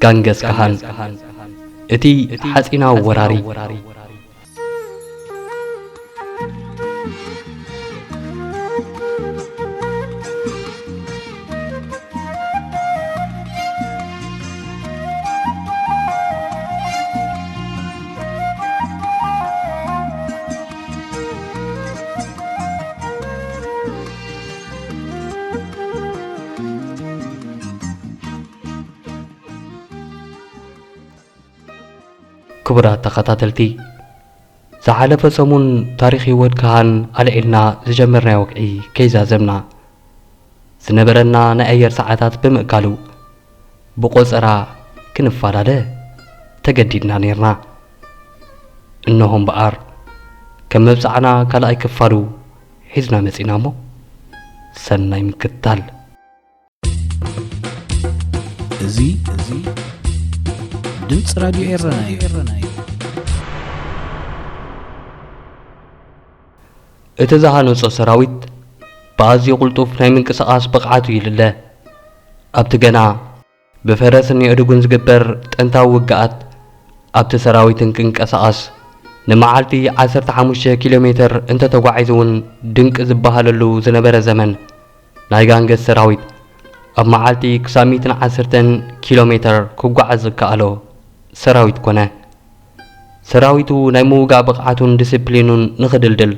ጋንገስ ካሃን፣ እቲ ሓጺናዊ ወራሪ። ክቡራት ተኸታተልቲ፣ ዝሓለፈ ሰሙን ታሪኽ ህይወት ካህን ኣልዒልና ዝጀመርናዮ ወግዒ ከይዛዘምና፣ ዝነበረና ናይ ኣየር ሰዓታት ብምእካሉ፣ ብቆጸራ ክንፈላለ ተገዲድና ኔርና። እንሆ እምበኣር፣ ከም መብጽዓና ካልኣይ ክፋሉ ሒዝና መጺና እሞ፣ ሰናይ ምክትታል። እዚ፣ እዚ ድምፂ ራድዮ ኤረና እዩ። እቲ ዝሃነጾ ሰራዊት ብኣዝዩ ቅልጡፍ ናይ ምንቅስቓስ ብቕዓቱ ይልለ። ኣብቲ ገና ብፈረስን የእዱግን ዝግበር ጥንታዊ ውግኣት፣ ኣብቲ ሰራዊት እንቅንቀሳቐስ ንመዓልቲ ዓሰርተ ሓሙሽተ ኪሎ ሜተር እንተተጓዒዙ እውን ድንቂ ዝበሃለሉ ዝነበረ ዘመን፣ ናይ ጋንገስ ሰራዊት ኣብ መዓልቲ ክሳብ ሚእትን ዓሰርተን ኪሎ ሜተር ክጓዓዝ ዝከኣሎ ሰራዊት ኮነ። ሰራዊቱ ናይ ምውጋእ ብቕዓቱን ዲሲፕሊኑን ንኽድልድል፣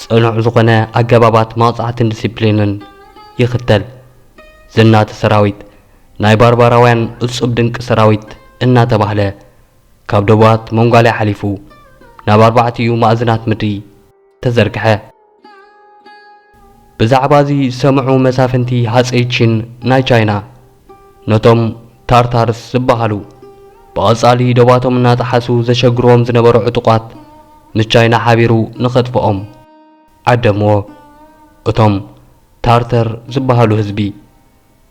ጽኑዕ ዝኾነ ኣገባባት መቕጻዕትን ዲሲፕሊንን ይኽተል። ዝና እቲ ሰራዊት፣ ናይ ባርባራውያን እጹብ ድንቂ ሰራዊት እናተባህለ፣ ካብ ደቡባት ሞንጓልያ ሓሊፉ ናብ ኣርባዕቲኡ ማእዝናት ምድሪ ተዘርግሐ። ብዛዕባ እዚ ዝሰምዑ መሳፍንቲ ሃጸይ ቺን ናይ ቻይና፣ ነቶም ታርታርስ ዝበሃሉ፣ ብቐጻሊ ዶባቶም እናጠሓሱ ዘሸግርዎም ዝነበሩ ዕጡቓት፣ ምስ ቻይና ሓቢሩ ንኸጥፍኦም ዓደምዎ። እቶም ታርተር ዝበሃሉ ህዝቢ፣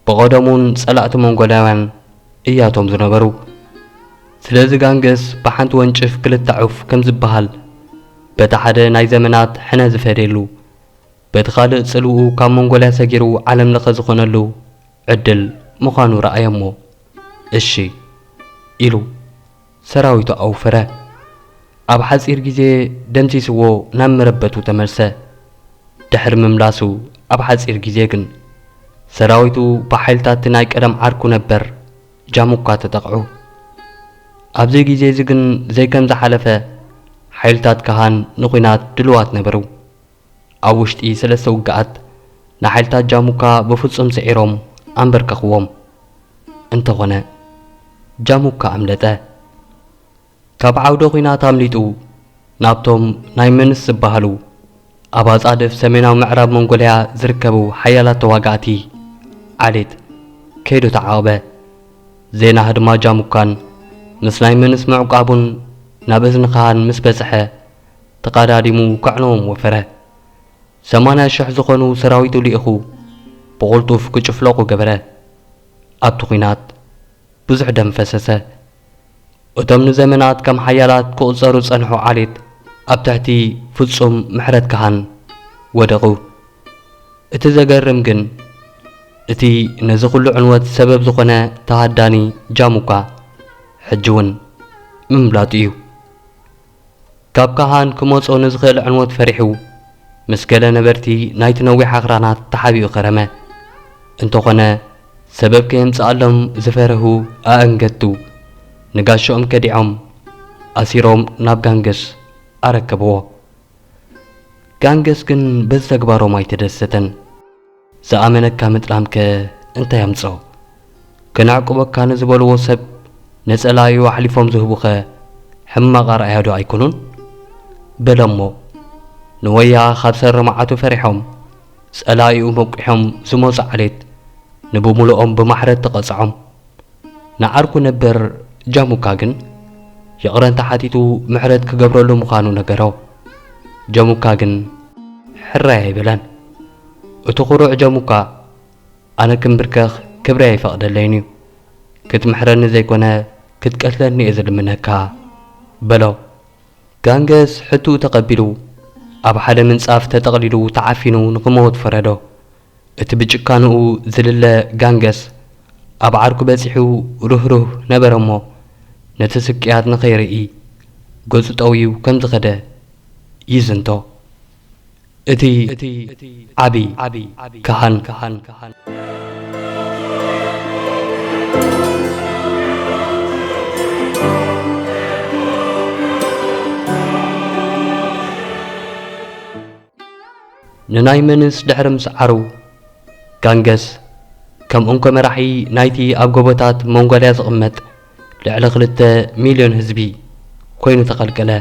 ብቐደሙን ጸላእቲ ሞንጎላውያን እያቶም ዝነበሩ። ስለዚ ጋንገስ ብሓንቲ ወንጭፍ ክልተ ዑፍ ከም ዝበሃል፣ በቲ ሓደ ናይ ዘመናት ሕነ ዝፈደየሉ፣ በቲ ካልእ ጽልውኡ ካብ ሞንጎልያ ሰጊሩ ዓለም ለኸ ዝኾነሉ ዕድል ምዃኑ ረኣየሞ። እሺ፣ ኢሉ ሰራዊቱ ኣውፈረ። ኣብ ሓጺር ግዜ ደምሲስዎ ናብ መረበቱ ተመልሰ። ድሕሪ ምምላሱ ኣብ ሓጺር ግዜ ግን፣ ሰራዊቱ ብሓይልታት ናይ ቀደም ዓርኩ ነበር ጃሙካ ተጠቕዑ። ኣብዚ ግዜ እዚ ግን ዘይከም ዝሓለፈ፣ ሓይልታት ካሃን ንኹናት ድሉዋት ነበሩ። ኣብ ውሽጢ ሰለስተ ውግኣት፣ ንሓይልታት ጃሙካ ብፍጹም ስዒሮም ኣንበርከኽዎም። እንተኾነ፣ ጃሙካ ኣምለጠ። ካብ ዓውደ ኹናት ኣምሊጡ፣ ናብቶም ናይ መንስ ዝበሃሉ፣ ኣብ ኣጻድፍ ሰሜናዊ ምዕራብ ሞንጎልያ ዝርከቡ ሓያላት ተዋጋእቲ ዓሌት ከይዱ ተዓቐበ። ዜና ህድማ ጃሙካን ምስ ናይ መንስ ምዕቋቡን ናብ እዝኒ ካህን ምስ በጽሐ፣ ተቓዳዲሙ ከዕንዎም ወፈረ። ሰማንያ ሽሕ ዝኾኑ ሰራዊቱ ልኢኹ፣ ብቕልጡፍ ክጭፍለቑ ገበረ። ኣብቲ ኹናት ብዙሕ ደም ፈሰሰ። እቶም ንዘመናት ከም ሓያላት ክቑጸሩ ዝጸንሑ ዓሌት፣ ኣብ ትሕቲ ፍጹም ምሕረት ካህን ወደቑ። እቲ ዘገርም ግን፣ እቲ ነዚ ኹሉ ዕንወት ሰበብ ዝኾነ ተሃዳኒ ጃሙካ፣ ሕጂ እውን ምምላጡ እዩ። ካብ ካህን ክመጾ ንዝኽእል ዕንወት ፈሪሑ፣ ምስ ገለ ነበርቲ ናይቲ ነዊሕ ኣኽራናት ተሓቢኡ ከረመ። እንተኾነ፣ ሰበብ ከየምጽኣሎም ዝፈርሁ ኣእንገቱ፣ ንጋሻኦም ከዲዖም፣ ኣሲሮም ናብ ጋንገስ ኣረከብዎ። ጋንገስ ግን በዚ ተግባሮም ኣይተደሰተን። ዝኣመነካ ምጥላምከ እንታይ ኣምጽኦ? ክነዕቁበካ ንዝበልዎ ሰብ ንጸላኢኡ ኣሕሊፎም ዝህቡኸ ሕማቕ ኣርኣያ ዶ ኣይኮኑን? በለ እሞ፣ ንወያ ካብ ሰሪ መዓቱ ፈሪሖም፣ ጸላኢኡ መቂሖም ዝመጹ ዓሌት ንብምሉኦም ብማሕረት ተቐጽዖም። ንዓርኩ ነበር ጃሙካ ግን ይቕረ እንተሓቲቱ ምሕረት ክገብረሉ ምዃኑ ነገሮ። ጃሙካ ግን ሕራይ ኣይበለን። እቲ ኩሩዕ ጃሙካ፣ ኣነ ክምብርከኽ ክብረይ ኣይፈቕደለይን እዩ። ክትምሕረኒ ዘይኮነ ክትቀትለኒ እየ ዝልምነካ፣ በሎ። ጋንገስ ሕቶኡ ተቐቢሉ፣ ኣብ ሓደ ምንጻፍ ተጠቕሊሉ ተዓፊኑ ንኽመውት ፈረዶ። እቲ ብጭካንኡ ዝልለ ጋንገስ፣ ኣብ ዓርኩ በጺሑ ርህሩህ ነበረ እሞ፣ ነቲ ስቅያት ንኸይርኢ ገጹ ጠውዩ ከም ዝኸደ ይዝንቶ። እቲ ዓቢ ካህን። ንናይ መንስ ድሕሪ ምስዓሩ፣ ጋንገስ ከም እንኮ መራሒ ናይቲ ኣብ ጎቦታት ሞንጎልያ ዝቕመጥ ልዕሊ ክልተ ሚልዮን ህዝቢ ኮይኑ ተቐልቀለ።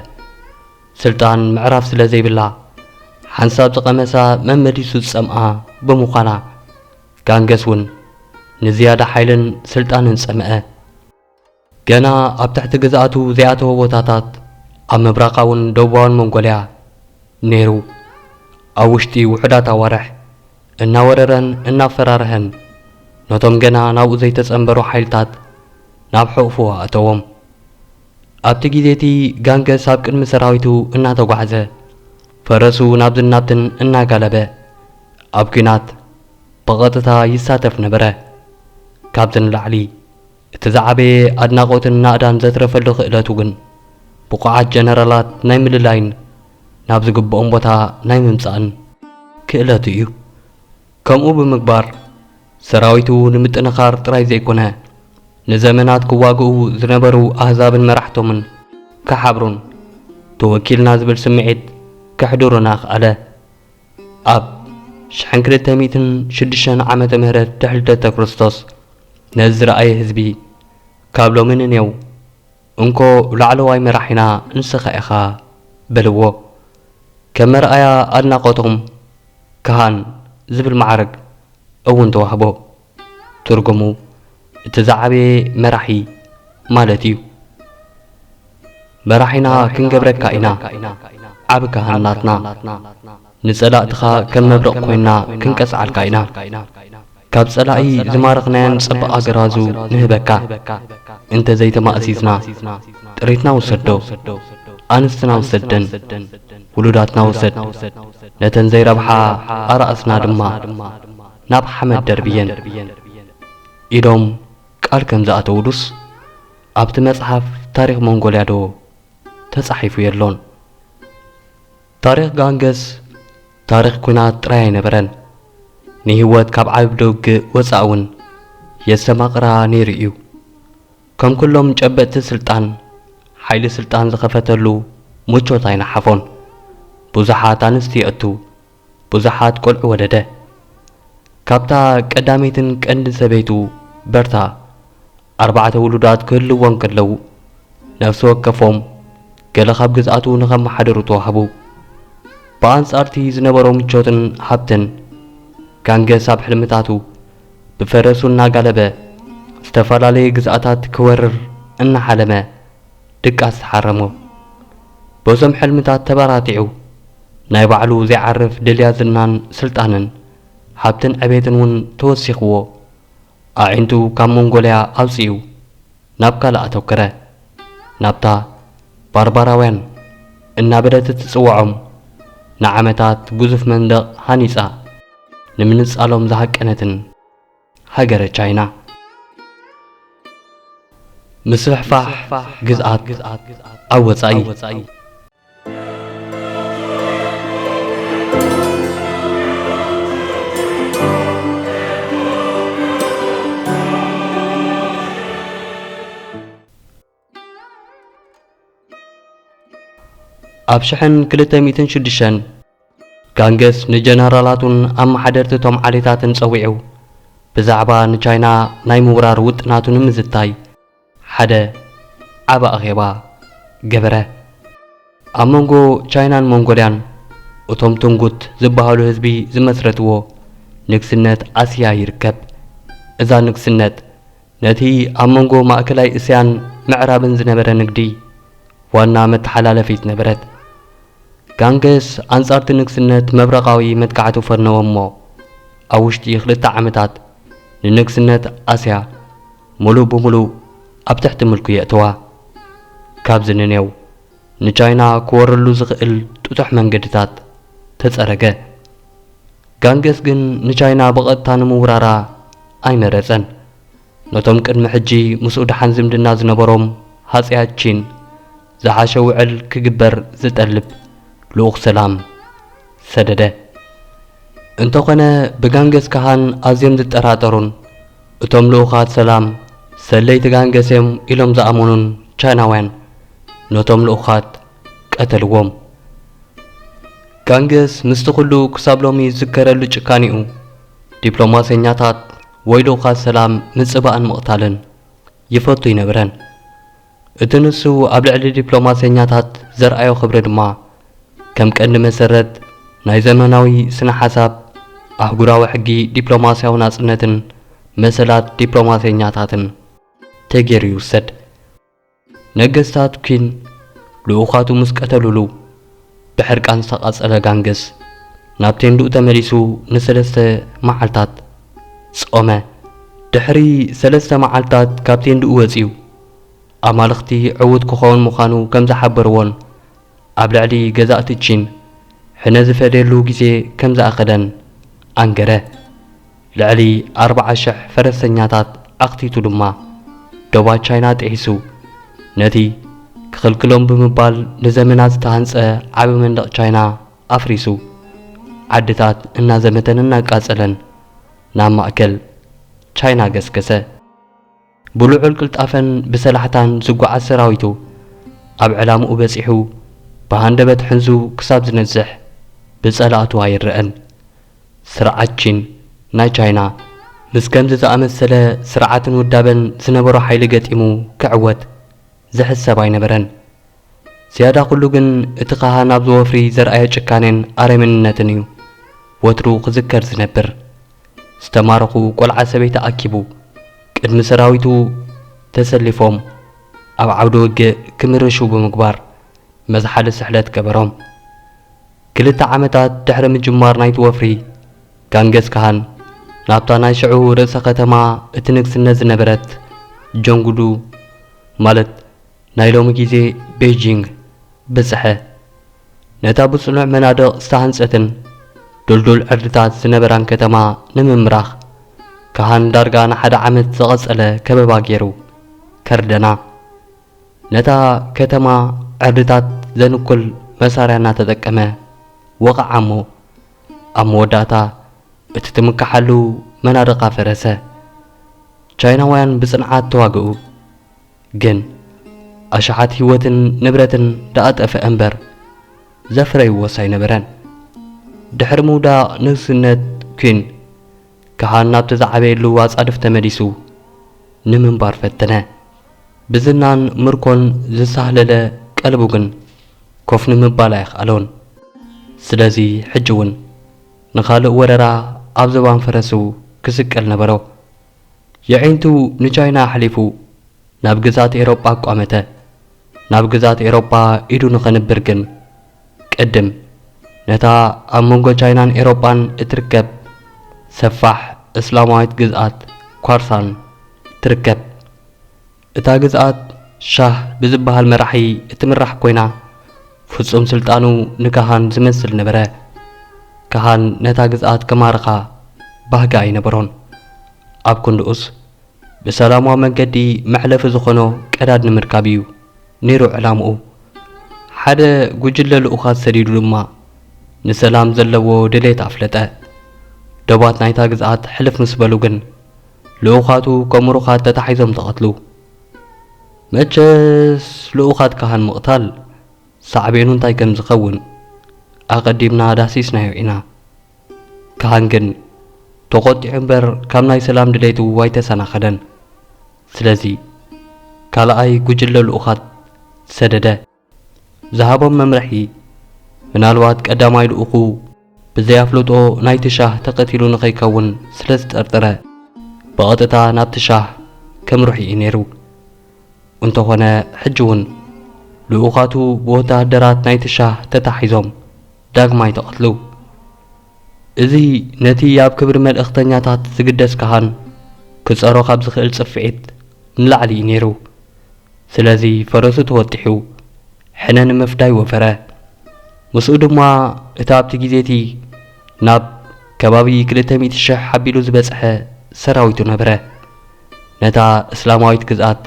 ስልጣን ምዕራፍ ስለ ዘይብላ፣ ሓንሳብ ዝቐመሳ መመሊሱ ዝጸምኣ ብምዃና፣ ጋንገስ እውን ንዝያዳ ሓይልን ስልጣንን ጸምአ። ገና ኣብ ትሕቲ ግዝኣቱ ዘይኣተወ ቦታታት ኣብ ምብራቓውን ደቡባውን ሞንጎልያ ነይሩ። ኣብ ውሽጢ ውሑዳት ኣዋርሕ እናወረረን እናፈራርሀን ነቶም ገና ናብኡ ዘይተጸንበሩ ሓይልታት ናብ ሕቑፉ ኣእተዎም። ኣብቲ ግዜ እቲ ጋንገስ ኣብ ቅድሚ ሰራዊቱ እናተጓዕዘ፣ ፈረሱ ናብዝን ናብትን እናጋለበ ኣብ ኲናት ብቐጥታ ይሳተፍ ነበረ። ካብዚ ንላዕሊ እቲ ዝዓበየ ኣድናቖትን ናእዳን ዘትረፈሉ ክእለቱ ግን ብቑዓት ጀነራላት ናይ ምልላይን ናብ ዝግብኦም ቦታ ናይ ምምጻእን ክእለቱ እዩ። ከምኡ ብምግባር ሰራዊቱ ንምጥንኻር ጥራይ ዘይኮነ ንዘመናት ክዋግኡ ዝነበሩ ኣህዛብን መራሕቶምን ክሓብሩን ተወኪልና ዝብል ስምዒት ከሕድሩን ኣኽኣለ። ኣብ ሽሕን ክልተ ሚእትን ሽዱሽተን ዓመተ ምህረት ድሕሪ ልደተ ክርስቶስ ነዚ ዝረኣየ ህዝቢ ካብ ሎሚ ንኔው እንኮ ላዕለዋይ መራሒና ንስኻ ኢኻ በልዎ። ከም መርኣያ ኣድናቖቶም ካህን ዝብል ማዕረግ እውን ተዋህቦ። ትርጉሙ እቲ ዝዓበየ መራሒ ማለት እዩ። መራሒና ክንገብረካ ኢና፣ ዓቢ ካህን ናትና። ንጸላእትኻ ከም መብረቕ ኮይና ክንቀጽዓልካ ኢና። ካብ ጸላኢ ዝማረኽናየን ጽቡቕ ኣገራዙ ንህበካ። እንተ ዘይተማእዚዝና ጥሪትና ውሰዶ፣ ኣንስትና ውሰደን ውሉዳትና ውሰድ። ነተን ዘይረብሓ ኣራእስና ድማ ናብ ሓመድ ደርብየን ኢሎም ቃል ከም ዝኣተውሉስ ኣብቲ መጽሓፍ ታሪኽ ሞንጎልያ ዶ ተጻሒፉ የሎን። ታሪኽ ጋንገስ ታሪኽ ኲናት ጥራይ ኣይነበረን። ንህይወት ካብ ዓቢ ደውግእ ወጻኢ እውን የስተማቕራ ነይሩ እዩ። ከም ኩሎም ጨበጥቲ ስልጣን፣ ሓይሊ ስልጣን ዝኸፈተሉ ምቾት ኣይነሓፎን። ብዙሓት ኣንስቲ የእቱ፣ ብዙሓት ቆልዑ ወለደ። ካብታ ቀዳመይትን ቀንድን ሰበይቱ በርታ ኣርባዕተ ውሉዳት ክህልዎ እንከለዉ፣ ነፍሲ ወከፎም ገለ ካብ ግዝኣቱ ንኸመሓድሩ ተዋህቡ። ብኣንጻር እቲ ዝነበሮ ምቾትን ሃብትን፣ ጋንገስ ኣብ ሕልምታቱ ብፈረሱ እናጋለበ ዝተፈላለየ ግዝኣታት ክወርር እናሓለመ ድቃስ ተሓረሞ። በዞም ሕልምታት ተበራቲዑ፣ ናይ ባዕሉ ዘይዓርፍ ድልያ ዝናን ስልጣንን ሃብትን ዕቤትን እውን ተወሲኽዎ፣ ኣዒንቱ ካብ ሞንጎልያ ኣውጺኡ ናብ ካልእ ኣተኩረ። ናብታ ባርባራውያን እናበለት እትጽውዖም ንዓመታት ግዙፍ መንደቕ ሃኒጻ ንምንጻሎም ዝሃቀነትን ሃገረ ቻይና። ምስፍሕፋሕ ግዝኣት ኣብ ወጻኢ። ኣብ ሽሕን ክልተ ሚእትን ሽዱሽተን ጋንገስ ንጀነራላቱን ኣመሓደርቲ እቶም ዓሌታትን ጸዊዑ ብዛዕባ ንቻይና ናይ ምውራር ውጥናቱ ንምዝታይ ሓደ ዓቢ ኣኼባ ገበረ። ኣብ መንጎ ቻይናን ሞንጎልያን እቶም ትንጉት ዝበሃሉ ህዝቢ ዝመስረትዎ ንግስነት ኣስያ ይርከብ። እዛ ንግስነት ነቲ ኣብ መንጎ ማእከላይ እስያን ምዕራብን ዝነበረ ንግዲ ዋና መተሓላለፊት ነበረት። ጋንገስ ኣንጻርቲ ንግስነት መብረቓዊ መጥቃዕቱ ፈነወ እሞ፣ ኣብ ውሽጢ ክልተ ዓመታት ንንግስነት ኣስያ ምሉእ ብምሉእ ኣብ ትሕቲ ምልኩ የእተዋ። ካብዚ ንኔው ንቻይና ክወረሉ ዝኽእል ጥጡሕ መንገድታት ተጸረገ። ጋንገስ ግን ንቻይና ብቐጥታ ንምውራራ ኣይመረጸን። ነቶም ቅድሚ ሕጂ ምስኡ ደሓን ዝምድና ዝነበሮም ሃጸያት ቺን ዝሓሸ ውዕል ክግበር ዝጠልብ ልኡኽ ሰላም ሰደደ። እንተኾነ ብጋንገስ ካሃን ኣዝዮም ዝጠራጠሩን እቶም ልኡኻት ሰላም ሰለይቲ ጋንገስ እዮም ኢሎም ዝኣመኑን ቻይናውያን ነቶም ልኡኻት ቀተልዎም። ጋንገስ ምስቲ ኩሉ ክሳብ ሎሚ ዝዝከረሉ ጭካኔኡ ዲፕሎማሰኛታት ወይ ልኡኻት ሰላም ምጽባእን ምቕታልን ይፈቱ ኣይነበረን። እቲ ንሱ ኣብ ልዕሊ ዲፕሎማሰኛታት ዘርኣዮ ክብሪ ድማ ከም ቀንዲ መሰረት ናይ ዘመናዊ ስነ ሓሳብ ኣህጉራዊ ሕጊ ዲፕሎማስያዊ ናጽነትን መሰላት ዲፕሎማሰኛታትን ተገይሩ ይውሰድ። ነገስታት ኪን ልኡኻቱ ምስ ቀተሉሉ ብሕርቃን ዝተቓጸለ ጋንገስ ናብ ቴንድኡ ተመሊሱ ንሰለስተ መዓልታት ጾመ። ድሕሪ ሰለስተ መዓልታት ካብ ቴንድኡ ወጺኡ ኣማልኽቲ ዕዉት ክኸውን ምዃኑ ከም ዝሓበርዎን ኣብ ልዕሊ ገዛእቲ ቺን ሕነ ዝፈደየሉ ግዜ ከም ዝኣኸለን ኣንገረ። ልዕሊ ኣርብዓ ሽሕ ፈረሰኛታት ኣኽቲቱ ድማ ዶባት ቻይና ጥሒሱ ነቲ ክኽልክሎም ብምባል ንዘመናት ዝተሃንጸ ዓቢ መንደቕ ቻይና ኣፍሪሱ ዓድታት እናዘመተን እናቃጸለን ናብ ማእከል ቻይና ገስገሰ። ብልዑል ቅልጣፈን ብሰላሕታን ዝጓዓዝ ሰራዊቱ ኣብ ዕላምኡ በጺሑ ብሃንደበት ሕንዙ ክሳብ ዝነዝሕ ብጸላእቱ ኣይረአን። ስርዓት ቺን ናይ ቻይና ምስ ከምዚ ዝኣመሰለ ስርዓትን ውዳበን ዝነበሮ ሓይሊ ገጢሙ ክዕወት ዝሕሰብ ኣይነበረን። ዝያዳ ኩሉ ግን እቲ ካህን ኣብዚ ወፍሪ ዘርኣዮ ጭካኔን ኣረሜንነትን እዩ ወትሩ ክዝከር ዝነብር። ዝተማረኹ ቆልዓ ሰበይቲ ኣኪቡ ቅድሚ ሰራዊቱ ተሰሊፎም ኣብ ዓውደ ውግእ ክምርሹ ብምግባር መዝሓሊ ስሕለት ገበሮም። ክልተ ዓመታት ድሕሪ ምጅማር ናይቲ ወፍሪ ጋንገስ ካሃን ናብታ ናይ ሽዑ ርእሰ ከተማ እቲ ንግስነት ዝነበረት ጆንጉዱ ማለት ናይ ሎሚ ግዜ ቤጂንግ በጽሐ። ነታ ብጽኑዕ መናድቕ ዝተሃንጸትን ድልዱል ዕርድታት ዝነበራን ከተማ ንምምራኽ ካሃን ዳርጋ ንሓደ ዓመት ዝቐጸለ ከበባ ገይሩ ከርደና። ነታ ከተማ ዕርድታት ዘንኩል መሳርያ እናተጠቀመ ወቕዓ እሞ ኣብ መወዳእታ እቲ ትምክሓሉ መናድቓ ፈረሰ። ቻይናውያን ብጽንዓት ተዋግኡ። ግን ኣሽሓት ህይወትን ንብረትን ደኣ ጠፍአ እምበር ዘፍረይዎስ ኣይነበረን። ድሕሪ ምውዳቕ ንግስነት ኪን ካሃን ናብቲ ዝዓበየሉ ኣጻድፍ ተመሊሱ ንምንባር ፈተነ። ብዝናን ምርኮን ዝሳህለለ ቀልቡ ግን ኮፍ ንምባል ኣይኸኣሎን። ስለዚ ሕጂ እውን ንኻልእ ወረራ ኣብ ዝባን ፈረሱ ክስቀል ነበሮ። የዒንቱ ንቻይና ኣሕሊፉ ናብ ግዛት ኤሮጳ ኣቋመተ። ናብ ግዛት ኤሮጳ ኢዱ ንኸንብር ግን ቅድም ነታ ኣብ መንጎ ቻይናን ኤሮጳን እትርከብ ሰፋሕ እስላማዊት ግዝኣት ኳርሳን ትርከብ። እታ ግዝኣት ሻህ ብዝበሃል መራሒ እትምራሕ ኮይና ፍጹም ስልጣኑ ንካሃን ዝመስል ነበረ። ካሃን ነታ ግዝኣት ክማርኻ ባህጊ ኣይነበሮን። ኣብ ክንድኡስ ብሰላማዊ መንገዲ መሕለፊ ዝኾኖ ቀዳድ ንምርካብ እዩ ነይሩ ዕላምኡ። ሓደ ጉጅለ ልኡኻት ሰዲዱ ድማ ንሰላም ዘለዎ ድሌት ኣፍለጠ። ዶባት ናይታ ግዝኣት ሕልፍ ምስ በሉ ግን ልኡኻቱ ከምሩኻት ተታሒዞም ተቐትሉ። መቸስ ልኡኻት ካህን ምቕታል ሳዕቤኑ እንታይ ከም ዝኸውን ኣቐዲምና ዳህሲስናዮ ኢና። ካህን ግን ተቖጢዑ እምበር ካብ ናይ ሰላም ድሌቱ ኣይተሰናኸለን። ስለዚ ካልኣይ ጉጅለ ልኡኻት ሰደደ። ዝሃቦም መምርሒ ምናልባት ቀዳማይ ልኡኹ ብዘይ ኣፍልጦ ናይቲ ሻህ ተቐቲሉ ንኸይከውን ስለ ዝጠርጠረ ብቐጥታ ናብቲ ሻህ ከምርሑ እዩ ነይሩ። እንተኾነ ሕጂ እውን ልኡኻቱ ብወተሃደራት ናይቲ ሻህ ተታሒዞም ዳግማይ ተቐትሉ። እዚ ነቲ ኣብ ክብሪ መልእኽተኛታት ዝግደስ ካህን ክጸሮ ካብ ዝኽእል ጽፍዒት ንላዕሊ እዩ ነይሩ። ስለዚ ፈረሱ ተወጢሑ ሕነ ንምፍዳይ ወፈረ። ምስኡ ድማ እቲ ኣብቲ ግዜ እቲ ናብ ከባቢ ክልተ ሚእቲ ሽሕ ሓቢሉ ዝበጽሐ ሰራዊቱ ነበረ። ነታ እስላማዊት ግዝኣት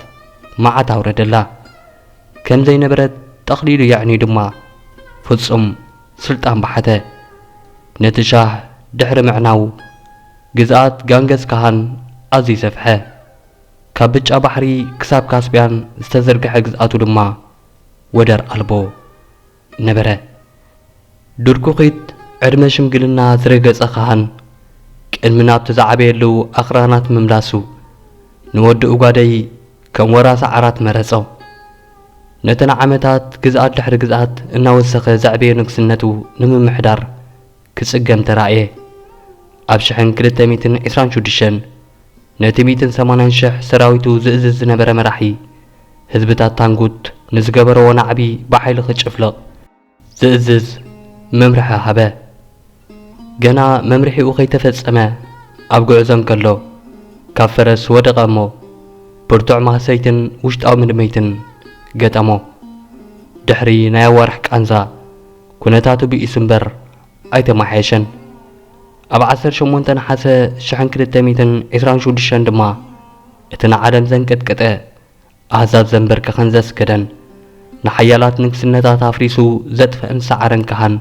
መዓት ኣውረደላ። ከም ዘይነበረት ጠቕሊሉ የዕንዩ ድማ ፍጹም ስልጣን በሓተ። ነቲ ሻህ ድሕሪ ምዕናዉ፣ ግዝኣት ጋንገስ ካሃን ኣዝዩ ሰፍሐ። ካብ ብጫ ባሕሪ ክሳብ ካስፒያን ዝተዘርግሐ ግዝኣቱ ድማ ወደር ኣልቦ ነበረ። ድርኩኺት ዕድመ ሽምግልና ዝረገጸ ካህን፣ ቅድሚ ናብቲ ዝዓበየሉ ኣኽራናት ምምላሱ፣ ንወዲ ኡጋደይ ከም ወራሲ ዓራት መረጾ። ነተን ዓመታት ግዝኣት ድሕሪ ግዝኣት እናወሰኸ ዘዕበየ ንግስነቱ ንምምሕዳር ክጽገም ተራእየ። ኣብ ሽሕን ክልተ ሚእትን ዕስራን ሽዱሽተን ነቲ ሚእትን ሰማንያን ሽሕ ሰራዊቱ ዝእዝዝ ዝነበረ መራሒ፣ ህዝብታት ታንጉት ንዝገበርዎ ናዕቢ ብሓይሊ ክጭፍልቕ ዝእዝዝ መምርሒ ሃበ። ገና መምርሒኡ ከይተፈጸመ ኣብ ጉዕዞ እንከሎ፣ ካብ ፈረስ ወደቐ እሞ፣ ብርቱዕ ማህሰይትን ውሽጣዊ ምድመይትን ገጠሞ። ድሕሪ ናይ ኣዋርሕ ቃንዛ፣ ኩነታቱ ብኢሱ እምበር ኣይተማሓየሸን። ኣብ ዓሰርተ ሸሞንተ ነሓሰ ሽሕን ክልተ ሚእትን ዕስራን ሽዱሽተን ድማ፣ እቲ ንዓለም ዘንቀጥቀጠ፣ ኣህዛብ ዘንበርከኸን ዘስገደን፣ ንሓያላት ንግስነታት ኣፍሪሱ ዘጥፍአን ሰዓረን ካህን፣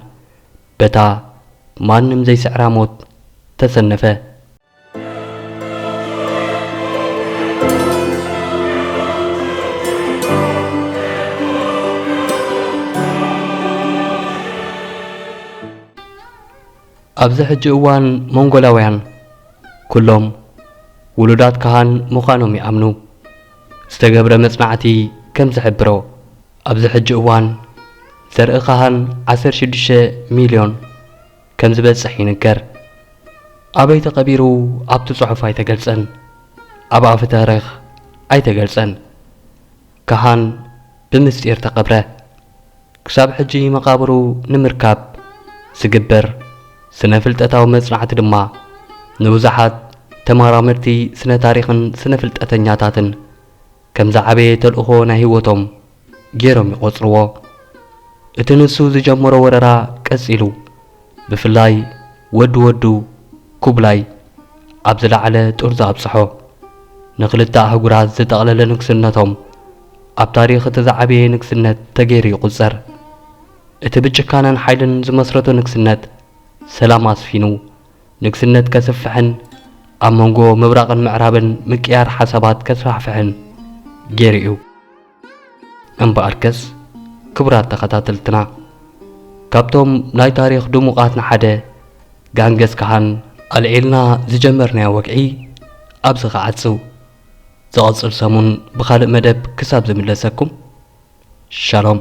በታ ማንም ዘይስዕራ ሞት ተሰነፈ። ኣብዚ ሕጂ እዋን ሞንጎላውያን ኩሎም ውሉዳት ካህን ምዃኖም ይኣምኑ። ዝተገብረ መጽናዕቲ ከም ዝሕብሮ፣ ኣብዚ ሕጂ እዋን ዘርኢ ካህን ዓሰርተ ሽዱሽተ ሚልዮን ከም ዝበጽሕ ይንገር። ኣበይ ተቐቢሩ ኣብቲ ጽሑፍ ኣይተገልጸን። ኣብ ኣፈ ታሪኽ ኣይተገልጸን። ካህን ብምስጢር ተቐብረ። ክሳብ ሕጂ መቓብሩ ንምርካብ ዝግበር ስነ-ፍልጠታዊ መጽናዕቲ ድማ፣ ንብዙሓት ተመራመርቲ ስነ-ታሪኽን ስነ-ፍልጠተኛታትን ከም ዝዓበየ ተልእኾ ናይ ህይወቶም ገይሮም ይቖጽርዎ። እቲ ንሱ ዝጀመሮ ወረራ ቀጺሉ፣ ብፍላይ ወዲ ወዱ ኩብላይ ኣብ ዝለዓለ ጥርዙ ኣብጽሖ። ንኽልተ ኣህጉራት ዝጠቕለለ ንግስነቶም ኣብ ታሪኽ እቲ ዝዓበየ ንግስነት ተገይሩ ይቑጸር። እቲ ብጭካነን ሓይልን ዝመስረቶ ንግስነት ሰላም ኣስፊኑ፣ ንግስነት ከስፍሕን ኣብ መንጎ ምብራቕን ምዕራብን ምቅያር ሓሳባት ከስፋሕፍሕን ገይሩ እዩ። እምበኣርከስ፣ ክቡራት ተኸታተልትና፣ ካብቶም ናይ ታሪኽ ድሙቓት ንሓደ ጋንገስ ካሃን ኣልዒልና ዝጀመርናዮ ወግዒ ኣብዚ ክዓጽው። ዝቐጽል ሰሙን ብኻልእ መደብ ክሳብ ዝምለሰኩም፣ ሻሎም።